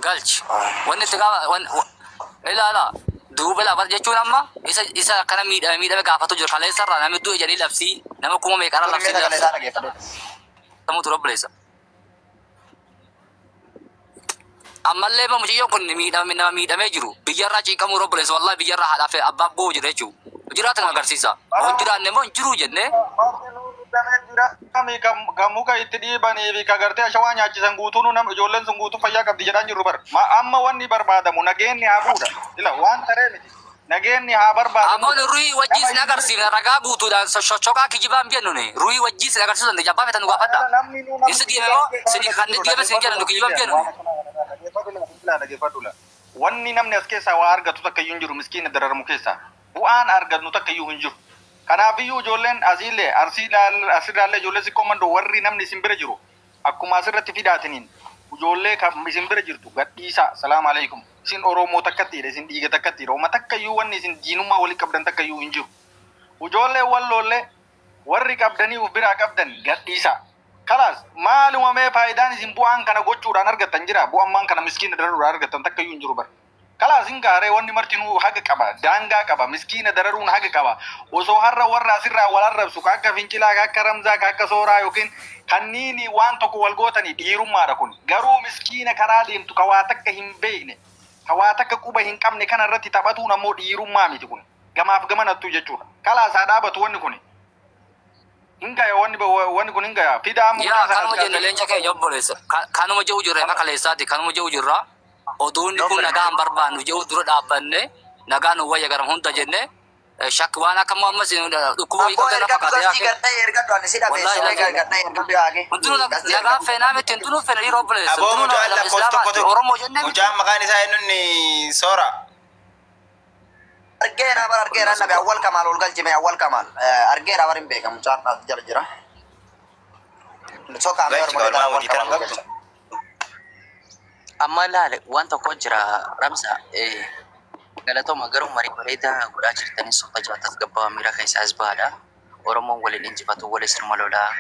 Galchi. Wanni itti gaafa ilaala. Duuba lafa jechuun amma isa akkana miidhame miidhame gaafatu jira. Kaleessa irraa namni du'e jedhanii labsii nama kuma meeqarra Tuni labsii mee sagalee labsii. isaa dhageeffadhu. Sammuu ture obboleessa. Ammallee immoo mucayyoon kun miidhame nama miidhamee jiru. Biyyarraa ciiqamuu obboleessa. Wallahi biyyarraa haadhaa fi abbaa boo'u jira jechuudha. Jiraatan agarsiisa. Yoo hin jiraanne immoo hin jiru jennee. Kan muka itti dhiibanii fi ka gartee ashawaa nyaachisan guutuun nam ijoolleen sun guutuu fayyaa qabdi jedhaan jirru bar. Amma wanni barbaadamu nageenni haa bu'uudha. Ila waan taree miti. Nageenni haa Ammoo barbaadamuudha. ruhii wajjii Nama sin agarsiifna ragaa guutuudhaan shoshshoqaa kijibaan jennu ruhii wajjii sin agarsiisuu dandeenya. Abbaa feetan nu gaafadha. Namni nu namni Ibsi deeme moo sin kan deeme sin jedhan nu kijibaan jennu. Dhaggeeffadhu la. Wanni namni as keessaa waa argatu takka iyyuu hin jiru miskiina dararamu keessaa. Bu'aan argannu takka iyyuu hin jiru. Kanaafiyyuu ijoolleen asiillee asirraallee ijoollee sikkoo mandoo warri namni isin bira jiru akkuma asirratti fidaatiniin ijoollee kan isin bira jirtu gadhiisaa salaam alaikum. Isin Oromoo takkattiidha isin dhiiga takkattiidha. Oma takka iyyuu wanni isin diinummaa walii qabdan takka iyyuu hin jiru. Ijoollee walloollee warri qabdanii of biraa qabdan gadhiisaa. Kalaas maaluma mee faayidaan isin bu'aan kana gochuudhaan argattan jira bu'aan kana miskiina dararuudhaan argattan takka iyyuu hin jiru bara. Kalaas hin gaaree wanni martinuu haga qaba daangaa qaba miskiina dararuun haga qaba osoo har'a warra asirraa wal arrabsu ka akka fincilaa ka akka ramzaa ka akka sooraa yookiin kanniini waan tokko wal gootanii dhiirummaadha kun garuu miskiina karaa deemtu ka waa takka hin beekne ka waa takka quba hin qabne kana irratti taphatuun ammoo dhiirummaa miti kun gamaaf gamanattuu jechuudha. Kalaas haa dhaabatu wanni kun. Hin gaya wanni wanni kun hin gaya fidaa amma Yaa mucaa sana kanuma as jenna kaasee. leenca keenya obboleessa. Kanuma jedhu jirra hima kaleessaati. Kanuma jedhu jirra. Oduun kun nagaa hin barbaannu jedhu dura dhaabbanne nagaa nu wayya garam hunda jenne shakki waan akka immoo ammas dhukkuba wayii Abboo qabdan erga fakkaata gastii yaa gadhee ergadhu ani si dhabe Wallahi siree laga. gadhee ergadhu yaage. Hundinuu Gastii nagaa ergadhu. feenaa miti hundinuu feena dhiira obboleessa. Aboo Hundinuu mucaan nama lakkoofsa tokkotu islaamaati. Oromoo jennee miti. mucaan maqaan isaa eenyuun soora. Argeera bar argeera nabi awwal kamaal ol galchime awwal kamaal argeera bar hin beeka mucaan as jala jira. Sokaa mee Galchi orma oolmaa awwal hojii kana kamaal ol qabdu. galcha. Amma laale waan tokko jira Ramsa galatooma garuu marii bareedaa godhaa jirtanii suuta jaatas gabbaa miira keessaa as bahaadha. Oromoon waliin injifatu, wal isinuma lolaa,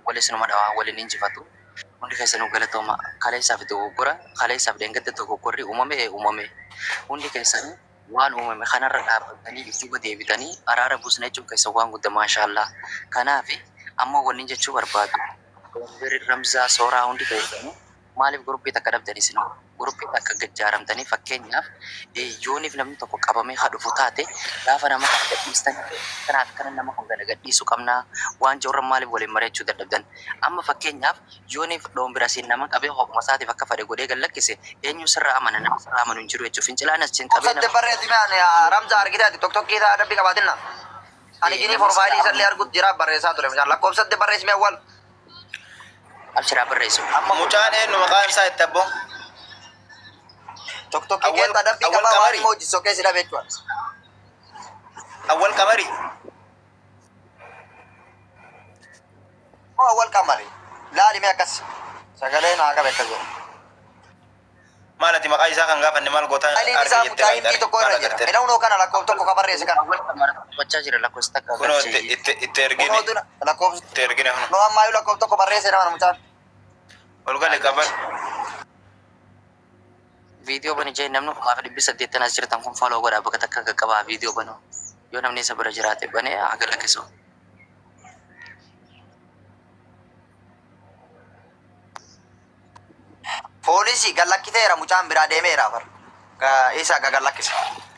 wal isinuma dhawaa, waliin injifatu. Hundi keessanuu galatooma kaleessaaf dogoggora, kaleessaaf dheengadda dogoggorri uumame uumame. Hundi keessanuu waan uumame kanarra dhaabbatanii duuba deebitanii araara buusna jechuun keessan waan guddaa maashaallaa. Kanaaf amma wanni jechuu barbaadu Ramzaa Sooraa hundi keessanuu maaliif guruppii takka dhabdan isin guruppii takka gajjaaramtanii fakkeenyaaf yooniif namni tokko qabamee haa dhufu taate gaafa nama kana gadhiistan kanaaf kana nama kun kana gadhiisuu qabnaa waan jirran maaliif waliin mari'achuu dadhabdan amma fakkeenyaaf yooniif dhoombirasiin nama qabee ho'uma isaatiif akka fedhe godhee gad lakkise eenyu sirra amana nama sirra amanu hin jiru jechuuf fincilaan achiin qabee Sadde nama barreessime ani Ramza argite ati tokkokkii isaa adabbii qabaatinna. Ani ginii namni sirra profaayilii isallee amanu arguut jira barreessaa ture mucaan lakkoofsatti barreessime awwal. abshiraa barreessu. Amma kun Mucaan eenyu maqaan isaa itti abboo? tokkokkii Awwal keessa adabbii Awwal qabaa waan Qamarii. immoo hojii sokkee si dhabe jechuudha. Awwal Qamarii. Moo awwal qamari laali mee akkas sagalee naa qabe akkas jedhu. Maal ati maqaa isaa kan gaafanne maal gootaa Profaayiliin arge isaa jettee mucaa faayidaa hindii tokko maal irra jira. agartee? Midhaan kana lakkoofsa tokko ka barreesse kana. Awwal qamara dubbachaa jira lakkoofsa takka Kunoo itti galchee itti itti ergine Kunoo dura lakkoofsa itti ergine kunoo. noo ammaayyuu lakkoofsa tokko barreesse nama mucaan. Ol gali qabadhu. Viidiyoo bani jee namni kumaaf dhibbi saddeettan as jirtan kun follow godhaa bakka takka qaqqabaa viidiyoo banuu yoo namni isa bira jiraate banee haa lakkisu. Poolisii gallakkiteera mucaan biraa deemeera bar. Isa gagallakkise.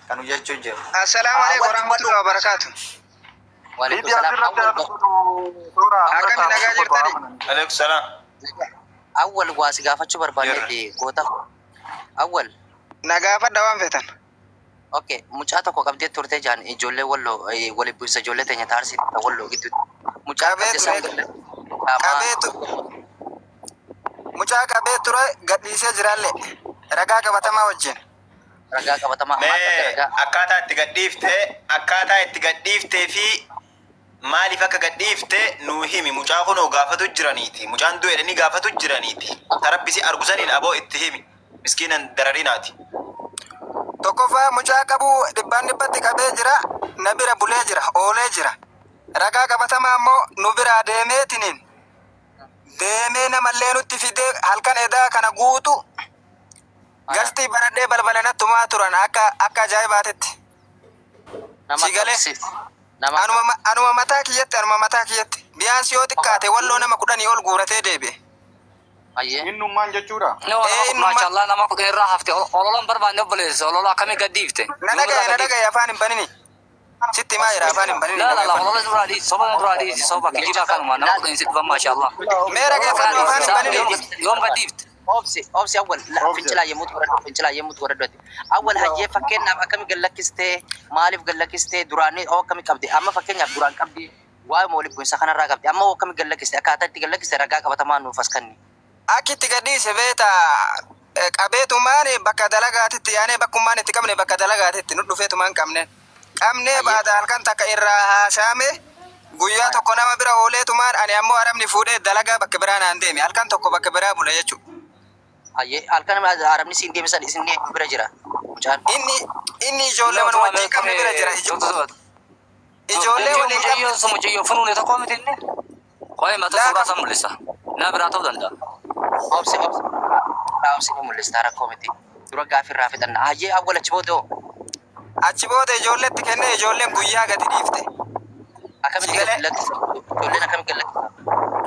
Kan hojjechuu jiru. Assalaamu alaikum Awwal dubbadhu. warahmatullahi wabarakatuh. Waalaikum Fiidi salaam. asirratti Awwal haa dubbatu sooraa asirratti Akkami haa nagaa dubbatu jirtani? amananii. Alaikum salaam. Awwal waa si gaafachuu Jirra. barbaanneeti goota. Awwal Nagaafadha waan feetan. okay mucaa tokko qabdee turte jaan ijoollee walloo waliin bu'insa ijoollee teenya taarsii walloo gidduutti. Mucaa Qabee qabdee san ture. qaamaa Qabee tu mucaa qabee ture gadhiisee jiraallee ragaa qabatamaa wajjin. ragaa qabatamaa maal qabda Mee ragaa? akkaataa itti gadhiifte akkaataa itti gadhiiftee fi maaliif akka gadhiifte nuu himi mucaa kunoo gaafatu jiraniiti mucaan du'e jedhanii gaafatu jiraniiti tarabbisi argu saniin aboo itti himi miskiinan dararinaati. Tokkoffaa mucaa qabu dhibbaan dhibbatti qabee jira na bira bulee jira oolee jira. Ragaa qabatamaa immoo nu biraa deemeetiniin deemee namallee nutti fidee halkan edaa kana guutu Galtii banadhee balbala nattumaa turan akka akka ajaa'ibaatitti. Nama Si galee? qabsi. Nama Anuma mataa kiyyatti, anuma mataa kiyyatti. Biyyaansi yoo xiqqaate walloo nama 10 ol guuratee deebi'e. Ayyee. Innummaan jechuudha. Maashaallah, nama 10 irraa hafte. Ololaan barbaanne obboleessa. Olola akkamii gaddiifte? Na dhagaye, na dhagaye, afaan hin banini. Sitti himaa jira, afaan hin banini. La la la, olola duraa dhiisi, soba duraa dhiisi, soba kijiba kanuma nama 10 si dhufan, maashaallah. Mee dhageeffadhu, afaan hin banini. Yoom gaddiifte? Obsi, obsi awwal fincilaa yommuu godhadhu, fincilaa yommuu godhadhu. Awwal hayyee, fakkeenyaaf akkami gallakkistee, maaliif gallakkistee, duraanii oo akkami qabde? Amma fakkeenyaaf duraan qabdi, waa'ee waliif bu'insa kanarraa qabdi, amma oo akkami gallakkiste, akkaataa itti gallakkiste ragaa qabatamaa nuuf as kenni. Akki itti gadhiise beeta, qabeetumaan bakka dalagaatitti yaanee, bakkummaan itti qabne, bakka dalagaatitti nu dhufeetumaan qabne. Qabnee baada halkan takka irraa haasaame, guyyaa tokko nama bira ooleetumaan, ani ammoo arabni fuudhee dalagaa bakka biraa naan deeme, halkan tokko bakka biraa bule jechuudha. Hayyee, halkan arabni siin deemisan isin bira jira mucaan? Inni ijoollee mana wajjin qabne bira jira. Ijoollee waliin qabne. Mucayyoo sun mucayyoo funuune tokko miti inni. Qo'ee mata suuraa san mul'isa. Nama biraa ta'uu danda'a. Obsi, obsi. Obsi, ni mul'ista, rakkoo miti. Dura gaafii irraa fixanna. Hayyee, awwal achi booda hoo? Achi booda ijoolleetti kennee, ijoolleen guyyaa gadi dhiifte. Akkamitti Sigalee. gadi lakkisa? Ijoolleen akkamitti gadi lakkisa?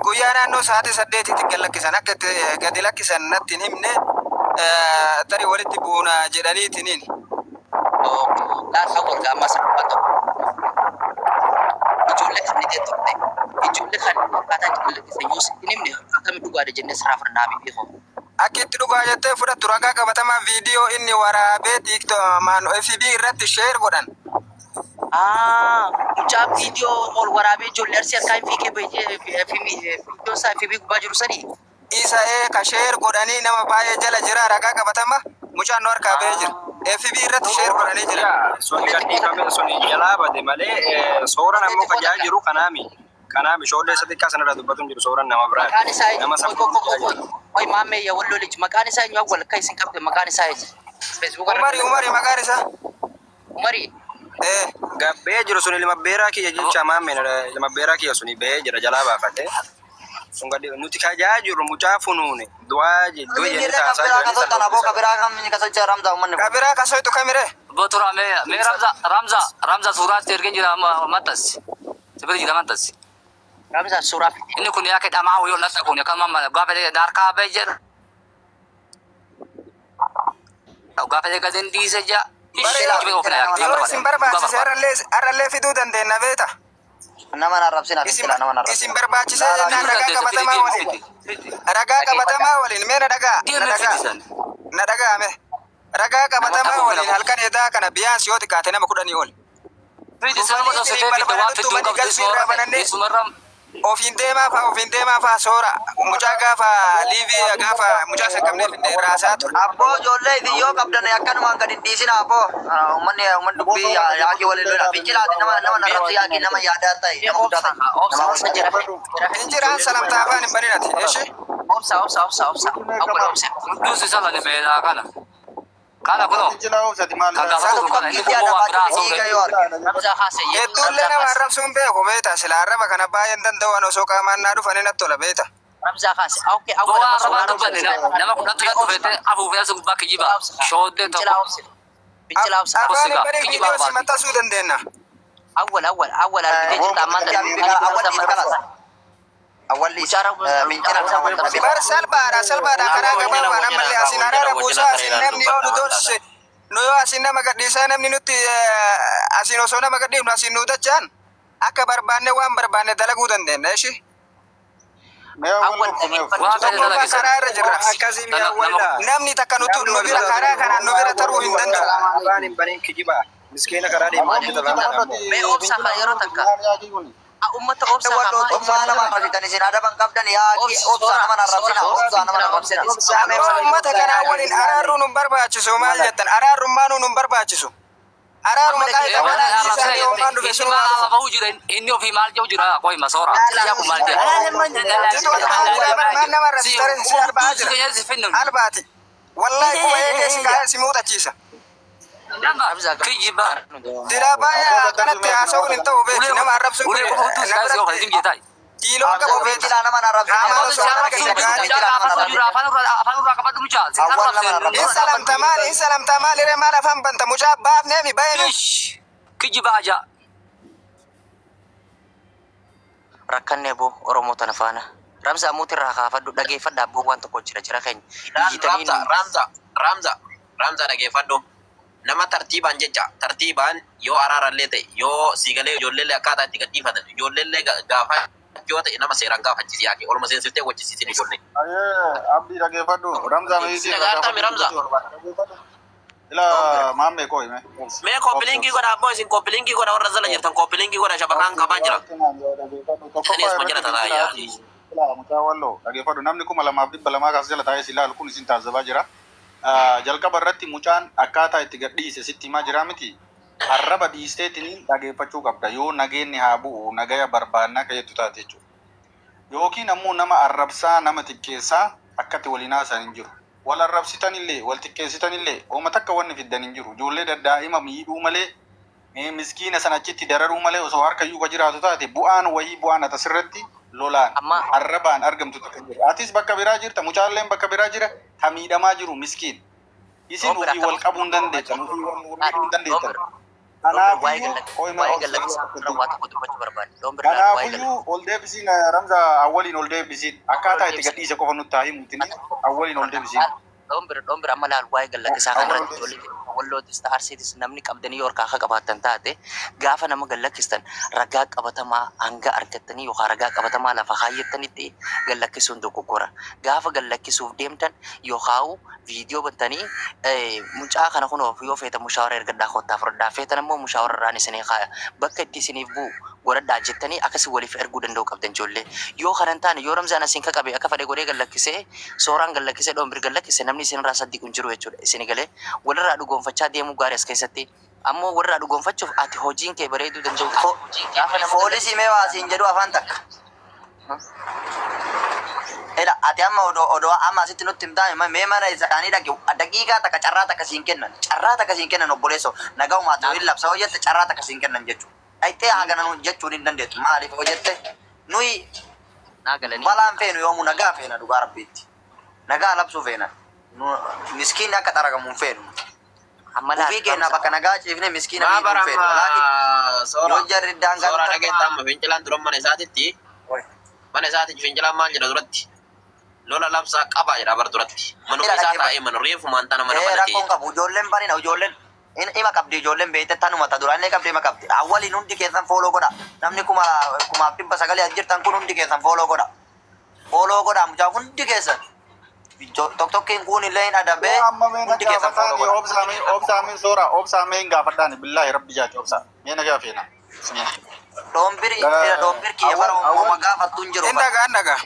Guyyaa naannoo sa'aatii 8tti gad lakkisan. Akka itti gadi lakkisan natti hin himne, tarii walitti buuna jedhaniitiniin. Laal, awwal gaammaa sana tokko. Ijoollee kan ni turte. Ijoollee kan akkaataa itti gadi lakkisan yoo sitti hin himne, akkamitti dhugaadha jennee sirraa fudhannaa beekoo? Akka itti dhugaa jettee fudhattu ragaa qabatamaa viidiyoo inni waraabee TikTok FB irratti share godhan. Mucaa viidiyoo ol waraabee ijoollee Arsii harkaa hin fiigee viidiyoo isaa FB gubbaa jiru sanii. Isa ee, ka share godhanii nama baay'ee jala jira, ragaa qabatama mucaan nu harkaa ba'ee jira. FB irratti share godhanii jira. Suni kan dhiifame suni jalaa bade malee, sooran ammoo kan jiru kanaami. Kanaami shoollee isa xiqqaa sanarraa dubbatu hin jiru, sooran nama biraa. Maqaan isaa Nama eenyu? sana. Qoy, qoy, qoy. Qoy, maammee yaa walloo liji, maqaan isaa eenyu awwal akka isin qabde, maqaan isaa eenyu? Facebook Umari, Umari maqaan isaa. Umari. Ee. Gabbee jiru sun ilma beeraa kiyya jecha, maammeen ilma beeraa kiyya suni ba'ee jira, jalaa baafate. Sun gadi nuti kajaa jiru mucaa funuune du'aa du'e jennee Kan taasaa biraa jiranii kan socho'an aboo, kan biraa kan kan socho'an Ramzaa uummanni kun. Ka biraa ka soytu kamiree? Botura mee mee Ramza, Ramza, Ramza, suuraatti ergeen jira maxxansi. Sibira jira, maxxansi. Ramzaa, suuraa fidi. Inni kun yaa dhamaa wayii ol nassa kun akkasuma gaafa harkaa ba'e jedha. Gaafa gadeen dhiise jaa. Yoo isin barbaachise har'allee fiduu dandeenya beeta. Nama na arrabsina, Isin fincila nama na isin arrabsina. barbaachisee jennaan ragaa qabatamaa waliin. Ragaa qabatamaa waliin, mee na dhagaa, na dhagaa, na dhagaa mee. Ragaa qabatamaa waliin halkan edaa kana biyyaans yoo xiqqaate nama 10 ol. Ofiin deemaa faa, ofiin deemaa faa, soora mucaa gaafa liivii gaafa mucaa san qabnee finne raasaa ture. Abboo, ijoollee isin yoo qabdan akkanumaan gadi hin dhiisina abboo. Uummanni dubbii yaaqii waliin lola. Fincilaati nama na arrabsi, yaaqii nama yaadaa ta'e, nama guddaa ta'e. Obsa, obsa, jira jira. Injiraan salamtaa afaan hin baninati. Eshi? Obsa, obsa, obsa, obsa. Awwal obsa. Hundus isa lani meelaa kana. Kana kunoo. Fincilaa obsati maal? Kan gaafa turu kana inni kun waan biraa Dhiiga yoo arge. Ramzaa haasa'e. Hedduullee nama arrabsuun beeku beeta. Sila arraba kana baay'een danda'u, an osoo qaamaan naa dhufanii natti tola beeta. Ramzaa haasa'e. Okay, awwal Gowwaa amma arrabaan suuraa dubbanne nama 10tu kan dhufeete afuufee as gubbaa kijiba. Shooddee Fincilaa tokko. obsa. Fincilaa obsa. Afaan hin banin, Kijiba viidiyoo si barbaade. maxxansuu dandeenya. Awwal, awwal, awwal argitee jirta ammaan Awwal Awwalli fincila. Bar salphaadha, salphaadha, karaa gabaabaan ammallee asiin araara buusaa, asiin namni yoo nu doorsise, nu yoo asiin nama gadhiisaa, namni nutti asiin osoo nama gadhiifnu asiin nu dachaan, akka barbaanne waan barbaanne dalaguu dandeenya, ishi. Awwal Waan fedhe Tokkoffaa dalagisan. karaa irra jirra. Akkasii mi'a awwalidha. Namni takka nutu nu bira karaa kanaan nu bira taruu hin danda'u. Afaan hin banin, kijiba. Miskiina karaa deemaa hojjeta lamaan ammoo. Mee obsa kana yeroo takka. Uummata obsa Obsaa nama arrabsitan isin adaban qabdan yaaqii, obsaa nama arrabsina, obsaa nama arrabsina. Uummata kanaa waliin araarruun hin barbaachisu, maal jettan, araarrummaan nun barbaachisu. Araaruma qaayita Waan kanaa arrabsee dhiisaa yookaan dhufe inni sun maal waan dhufu. bahuu jira, inni ofii maal jedhu jira, qoy masoora. Yaa kun maal jedha? Maal nama arrabsitare si albaa jira. Albaati. Wallahi kuma eegee si kaa'ee si muuxachiisa. Kijiba. Silaa baay'ee akkanatti haasa'uun hin ta'u beeki, nama arrabsuun Ulee kun qofa hudduu si kaasee na ofa isin biratti jeetaa. Kiiloon qabu beekta. Fincilaa nama arrabsite. Raamaan osoo Fincilaa harka nama keessa Mucaa gaafatu jira afaan irraa qabadhu mucaa. Si Awwaal nama arrabsee. Hin salamta maali hin salamta maali ree maal afaan banta mucaa baafneemi baheemi. Ish kijiba aja. Rakkanne boo Oromoo tana faana. Ramsa ammoo irraa kaafadhu dhageeffadha abboo waan tokko jira jira keenya. Iyyitanii Ramza, Ramza, Ramza, Ramza dhageeffadhu. Nama tartiibaan jecha tartiibaan yoo araarallee ta'e yoo siigalee ijoolleellee akkaataa itti gadhiifatan ijoolleellee gaafachuu yoo ta'e nama seeraan gaafachiisi yaake oluma seensiftee wajjisiisin ijoollee. Ayyee abdii dhageeffadhu. Ramzaa meesii Nagaartami Ramza. Ila maammee koo hime. Mee koppiliinkii godha abboo isin koppiliinkii godha warra jala jirtan koppiliinkii godha shabakaan qabaa jira. Isinis ma jala tataa yaa. Mucaa walloo dhageeffadhu namni 2200 kaas jala taa'ee si ilaalu kun isin taasisabaa jira. Jalqaba irratti mucaan akkaataa itti gadhiise sitti himaa jira miti. Arraba dhiisteetiin dhageeffachuu qabda yoo nageenyi haa bu'u nagaya barbaannaa ka jettu taate jechuudha. Yookiin ammoo nama arrabsaa nama xiqqeessaa akkatti waliin haasa'an hin jiru. Wal arrabsitanillee wal xiqqeessitanillee ooma takka wanni fiddan hin jiru. Ijoollee daddaa'ima miidhuu malee miskiina sana achitti dararuu malee osoo harka iyyuu ka jiraatu taate bu'aan wayii bu'aan ati asirratti lolaan Amma- arrabaan argamtu takka jira. Atis bakka biraa jirta mucaalleen bakka biraa jira ka miidhamaa jiru miskiin. Isin Doombir ofii wal akkam- qabuu hin dandeettan ofii wal miidhuu hin dandeettan. Doombir waa'ee Kanaafiyyuu qo'ima waa'ee gallakkisaa irra waa tokko dubbachuu barbaade. Doombir waa'ee gallakkisaa. Kanaafiyyuu ol deebisiin Ramza awwaliin ol deebisiin akkaataa itti gadhiise qofa nutti haa himuutin awwaliin ol deebisiin. Doombir doombir amma laal waa'ee gallakkisaa Awwal kanarratti ol ijoollee wallootis ta'a arsiitis namni qabdanii yoo harkaa akka qabaattan taate gaafa nama gallakkistan ragaa qabatamaa hanga argattanii yookaan ragaa qabatamaa lafa kaayyattanitti gallakkisuun dogoggora. Gaafa gallakkisuuf deemtan yookaan viidiyoo bantanii mucaa kana kunoo yoo feetan mushaawara ergadhaa kottaa fudhadhaa feetan ammoo mushaawara irraan isinii kaaya bakka itti isiniif bu'u godhadhaa jettanii akkasii waliif erguu danda'u qabdan ijoollee. Yoo kana hin taane yoo Ramzaan asiin kaqabe akka fedhe godhee gallakkisee sooraan gallakkisee dhoombir gallakkise namni isinirraa saddiqu hin jiru jechuudha. Isin galee walirraa dhugoonfachaa deemuu gaarii as keessatti. Ammoo walirraa dhugoonfachuuf ati hojiin kee bareeduu danda'u. Gaafa nama Poolisii mee waa siin jedhu afaan takka. Ela ati amma odoo odoo amma asitti nutti himtaa mee mana isaanii dhaqi daqiiqaa takka carraa takka siin kennan carraa takka siin kennan obboleessoo nagaa uumaa hin labsa hoo jette carraa takka siin kennan jechuudha. Dhaqxee haa kana nuun jechuun hin dandeettu maaliif hoo jette nuyi naa galanii. balaan feenu yoomuu nagaa feena dhugaa rabbiitti nagaa labsuu feena miskiinni akka xaragamu hin feenu. Amma laal Ofii keenya bakka nagaa ciifne miskiina Maa miidhuu hin feenu. Laakiin bara soora yoo jarri daangaa soora dhageetta amma fincilaan dura mana isaatitti mana isaatitti fincilaan maal jedha duratti lola labsaa qabaa jedha bar duratti manuma isaa taa'ee mana reefumaan tana mana banatee rakkoon qabu ijoolleen barina ijoolleen ima qabdi ijoolleen beekte tanuma ta duraan illee qabdi ima qabdi awwaliin hundi keessan fooloo godha namni 1900 as jirtan kun hundi keessan fooloo godha fooloo godha mucaa hundi keessan tokkokkeen kun illee hin adabee Amma mee na hundi keessan fooloo gaafataani godha. obsaamee obsaamee soora obsaamee hin gaafadhaani billaahi rabbi jaati obsaa mee na gaafeena. Dhoombiri dhoombir kiyya bara uumama gaafattu hin jiru. Hin dhagaa hin dhagaa.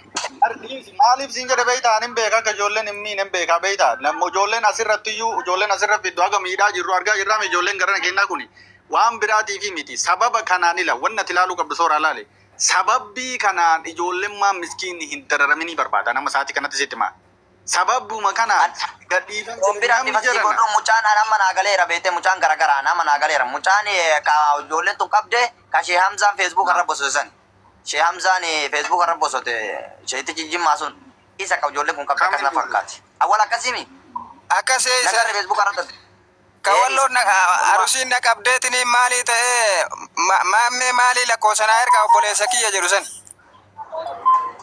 Maaliif siin jedhe beektaa ani hin beeka akka ijoolleen hin miine hin beeka beektaa namni ijoolleen asirratti iyyuu ijoolleen asirratti iddoo haga miidhaa jirru argaa jirraa ijoolleen gara kennaa kuni waan biraatiifi miti sababa kanaan ila wanni ati ilaaluu qabdu soora laale sababbii kanaan ijoolleen maa miskiinni hin dararaminii barbaada nama sa'aatii kanatti sitti maa sababuma kanaan gadhiifamte Dhoombira namni bifa jedhana. godhu mucaan amma naa galeera beekte mucaan garagaraa nama naa galeera mucaan ka ijoolleen tun qabde ka shee Hamzaan feesbuuk irra bosote shee Hamzaan feesbuuk irra bosote sheetichi jimmaa sun isa ka ijoolleen kun qabde akkasuma fakkaati. Awwal akkasimi Akkasii isa nagarra feesbuuk irra tatte. ka walloon arusiin na qabdeetini maalii ta'ee maammee maalii lakkoofsanaa ergaa obboleessa kiyya jedhu san.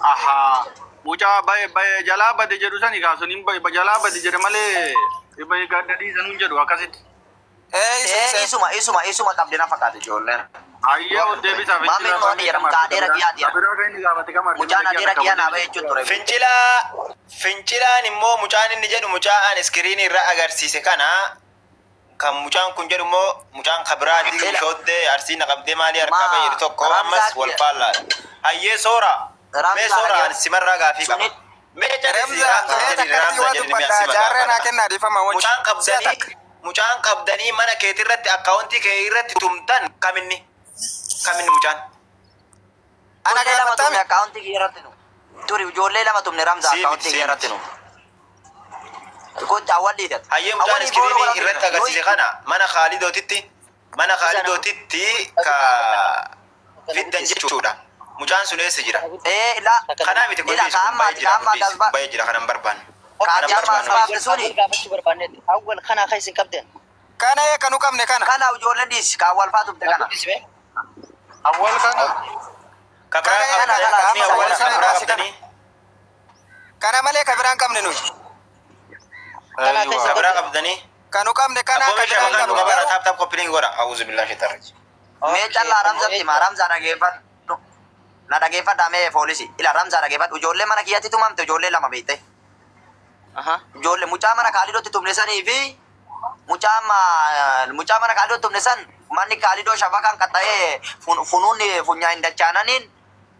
Ahaa. Mucaa baye baye jalaa bade jedhu sani kaasuun hin jalaa bade jedhe malee baye gadda dhiisanuu hin jedhu akkasitti. Ee isa isa. Isuma isuma isuma qabde na fakkaate ijoolleen. Hayyee ol deebisaa Maameen maali jedhamu ka adeera kiyyaa jedhama. Biraa kan inni gaafate kam arginu Mucaan adeera kiyyaa naa bahee jechuun ture. Fincilaa fincilaan immoo mucaan inni jedhu mucaa an iskiriinii irra agarsiise kana kan mucaan kun jedhu immoo mucaan kabiraati Ela. shooddee arsii naqabdee maalii harkaa Ma, bahe jedhu tokko ammas Ramzaa wal kiyya. faallaadha. Hayyee soora mee Ramzaa soora kiyya. an simarraa gaafii qaba. Suni- Mee callisii Ramzaa Ramzaa mee jedhi takkatti Ramzaa waa jedhi mee dubbadhaa asima jaarree naa gaafadha. kennaa dhiifama wajji. Mucaan Si'a qabdanii takka. mucaan qabdanii mana keetirratti akkaawuntii kee irratti tumtan kaminni kaminni mucaan. Ana Ijoollee lama tumne gaafatame. akkaawuntii kiyya irratti nu. Turi ijoollee lama tumne Ramzaa Sii miti akkaawuntii sii kiyya irratti miti. nu. Kun awwal dhiitat. Hayyee mucaan Awwalii fooloo iskiriinii godhaa irratti ture. agarsiise kana mana Khaalidootitti mana Khaalidootitti ka fiddan jechuudha. Mucaan sun eessa jira? Ee la Kanaa miti kun ila dhiisi kun kaamma baay'ee jira kun kaamma dhiisi kun tasba baay'ee jira kanan barbaannu. Kanan kaamma barbaannu asbaafte dhiisi. suni Gaafachuu barbaannetti. Awwal kana keessa hin qabden. Kana ee kanu qabne kana. Kana ijoolleen dhiisi kaan wal faa tumte kana. Guddisme. Awwal kana. Kabraa Kana ee Kana qabdanii kalaas awwal awwal kabraa sana baase kana. qabdanii Kana malee ka biraan qabne nuyi. Kana keessa kabraa qabden. qabdanii. Kanu qabne kana Abboo ka meeshaa biraan maqaan nu qabne qabaadha garuu taap taap koppiliin godha. Awuzu billaahi shaitaan. Mee callaa Ramzatti hima Ramzaa dhageeffadhu. Na dhageeffadhaa mee foolisi. Ila Ramzaa dhageeffadhu. Ijoollee mana kiyyatti tumamte ijoollee lama beekte. Ijoollee mucaa mana Kaalidootti tumne sanii fi mucaa mucaa mana Kaalidootti tumne san manni Kaalidoo shabakaan qaxxa'ee funuun funyaan hin dachaananiin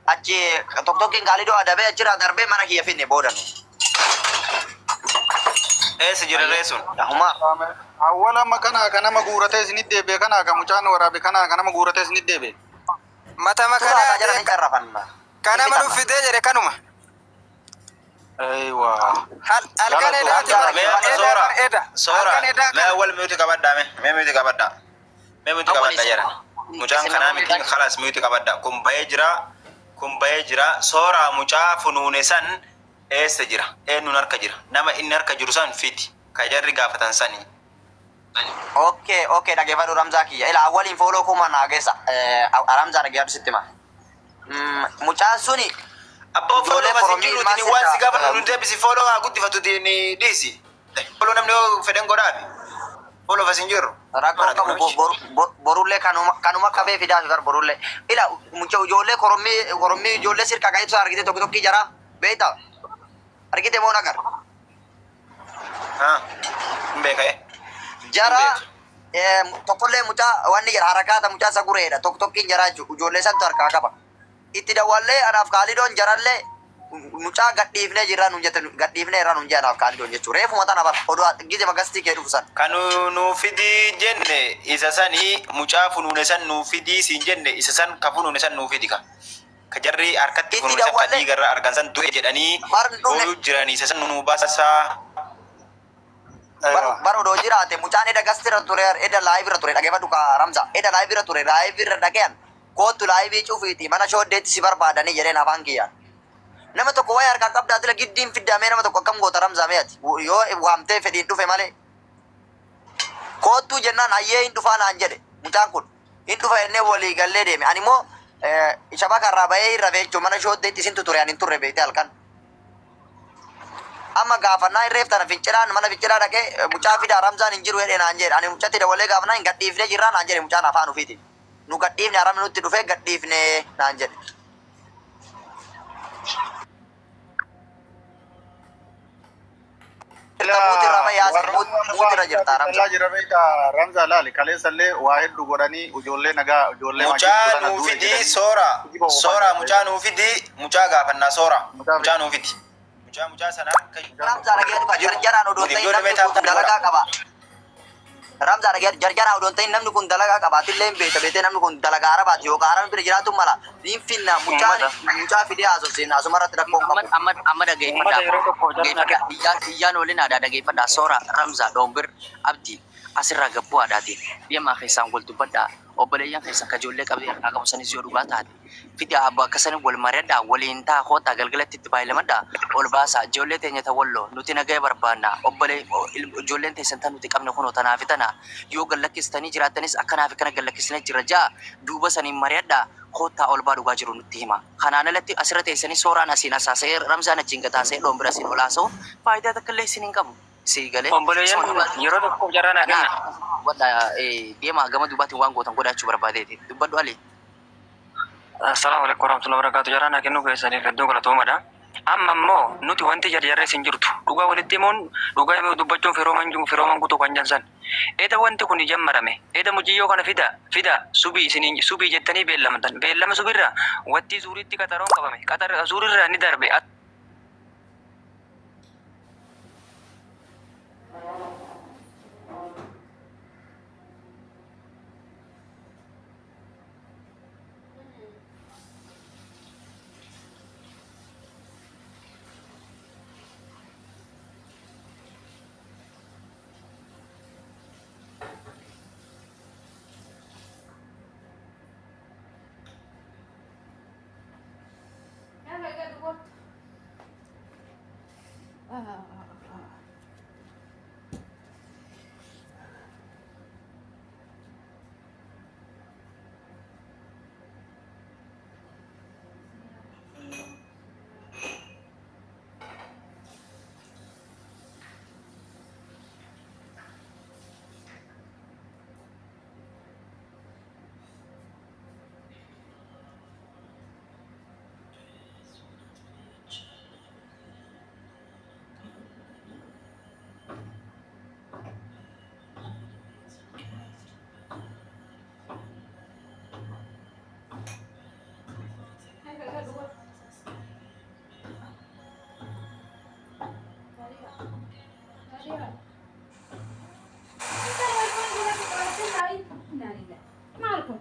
achi tokkokkiin Kaalidoo adabee achirraa darbee mana kiyya finne boodanu. Eessa jira ree sun? Ahuma. Awwal amma kana ka nama guuratee isinit deebi'e kana ka mucaan waraabe kana ka nama guuratee isinit deebi'e. Matama Turaa kana jara ni carrafanna. kana manu fidee jedhe kanuma. Aywa. Halkan edaati Ramzaa Mee amma eda soora bar eda. soora Halkan edaa mee kana. awwal miyuti qabadhaa mee mee miyuti qabadhaa mee miyuti Awwal qabadhaa isin jara. Mucaan isin kanaa nama miti khalaas miyuti qabadhaa kun bahee jira kun bahee jira soora mucaa funuune san eessa jira eenyuun harka jira nama inni harka jiru san fiti ka jarri gaafatan sanii. Okay, okay, dhageeffadhu Ramzaa kiyya. Ila awwaliin fooloo kuma naa geessa. Ramzaa dhageeffadhu sitti hima. Mucaan suni Abboo fooloo ijoollee mas hin koromii jiru ilmaan tini waan si sirraa gaafatu nu deebisi fooloo haa guddifatu tini dhiisi. Fooloo namni yoo fedhan godhaafi. Fooloo fas hin jiru. Rakkoo Maraati qabu namichi. borullee kanuma qabee fidaa fi bar borullee. Ila mucaa ijoollee korommii ijoollee sirka kan ibsu argite tokko tokki jara beektaa argite moo nagar Haa. Hin beeka ee. Hin jara beeka. tokkollee mucaa wanni jira harakaata mucaa isa gureedha tokko tokkiin jara jechuudha ijoollee santu harkaa qaba. Itti dawwallee anaaf kaalidoon jarallee mucaa gadhiifnee jirra nuun jette gadhiifnee irraa nuun jee anaaf kaalidoon jechuudha reefuma tana bar oduu gize magastii kee dhufu san. Kan nu fidii jenne isa sanii mucaa funuune san nu fidii siin jenne isa san ka funuune san nu fidi ka. Ka jarri harkatti Itti funuune san ka dawwallee dhiigarraa argan san du'e jedhanii bar hin dhumne ooyuu jiran isa san nu baasaa. Bar bar odoo jiraate mucaan eda gastira ture eda live irra ture dhageeffadhu ka Ramza eda live irra ture live irra dhagayan kootu live cufiiti mana shooddeetti si barbaadanii jedheen afaan kiyyaan. Nama tokko waa'ee harkaa qabdaa tila giddiin fiddamee nama tokko akkam goota Ramza mee ati yoo waamtee fedhiin dhufe malee. Koottuu jennaan ayyee hin dhufaa naan jedhe mucaan kun hin dhufa jennee walii gallee deeme ani immoo shabaka irraa bahee hin rafee jechuun mana shooddeetti isintu ture ani hin turre beekte halkan. Amma gaafannaa hin reeftana fincilaan mana fincilaa dhaqee mucaa fidaa Ramzaan hin jiru jedhee naan jedhe ani mucatti dabalee gaafannaa hin gadhiifnee jirraa naan jedhe mucaan afaan ofiitiin nu gadhiifne haramni nutti dhufee gadhiifne naan jedhe. Ila Muutirra fayyaase warroonni muutirra jirta Ramzaa. Ramzaa jira beektaa Ramzaa laali kaleessallee waa hedduu godhanii ijoollee nagaa ijoollee Mucaa maajirtu tana nuu du'e fidii jedhanii soora kijiba oofaa soora jiran mucaa beektaa. nuu fidii mucaa gaafannaa soora Mucaa mucaa beektaa. nuu fidi. Mucaa mucaa sana akka Ramzaa dhageetu ka jiru jarjaraan odoo hin ta'in ijoollee namni meetaa kun godha. dalagaa qaba. Ramzaa dhageetu jarjaraan odoo hin ta'in namni kun dalagaa qaba. Atillee hin beekta beektee namni kun dalagaa arabaati yookaan arabni bira jiraatu mala. Niin finna mucaan Uummata. mucaa fidee haasofsiin asuma irratti rakkoo hin Amma qabu. amma amma Uummata dhageeffadhaa yeroo tokko jarana dhageeffadhaa iyyaan iyyaan waliin aadaa dhageeffadhaa soora Ramzaa Doombir Abdii asirraa gabbuu aadaati deemaa keessaan wal dubbadhaa obboleeyyan keessan kajoollee qabee harkaa qabu sanis yoo dhugaa taate fidi abbo akkasanii wal mari'adhaa waliin taa kootaa galgalatti itti baay'ilamadhaa ol baasaa ijoollee teenya ta walloo nuti nagaya barbaanna obbolee ijoolleen teessan tan nuti qabne kunoo tanaa fi tana yoo gallakkistanii jiraattanis akkanaa fi kana gallakkisnee jira ja'a duuba saniin mari'adhaa koottaa ol baa dhugaa jiru nutti hima. Kanaan alatti asirra teessanii sooraan asiin asaasee Ramzaan achiin gataasee Doombir asiin ol haasa'u faayidaa takka illee isin hin qabu. Sii galee Obboleeyyan isuma dhugaa yeroo tokkoof jarana kenna. kanaaf wadha deemaa gama duubaatiin waan gootan godhachuu barbaadeeti. Dubbadhu Ali. Assalaamu alaikum warahmatullahi wabarakatuh. Jarana kennuu keessaniif hedduu galatoomadha. Amma immoo nuti wanti jarjarrees hin jirtu. Dhugaa walitti himuun dhugaa himuu dubbachuun firooman jiru firooman guutuu kan jansan. Eda wanti kun jammarame. Eda muciyyoo kana fida fida subii isiniin subii jettanii beellamtan. Beellama subirra wanti suuriitti qaxaroon qabame. Qaxar suurirra ni darbe. Maalkum.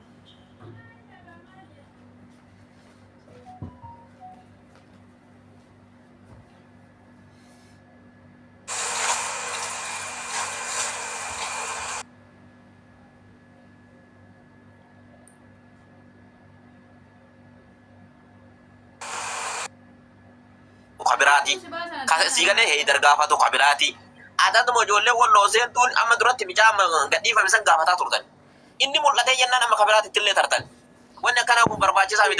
Kabiraati. Siigalee heydar gaafatu kabiraati. Adatuma ijoollee walloo seentuun amma duratti micaa amma gadhiifame san gaafataa turtan. Inni mul'atee jennaan amma kabiraatitti illee tartan. Wanni akkanaa kun barbaachisaa miti.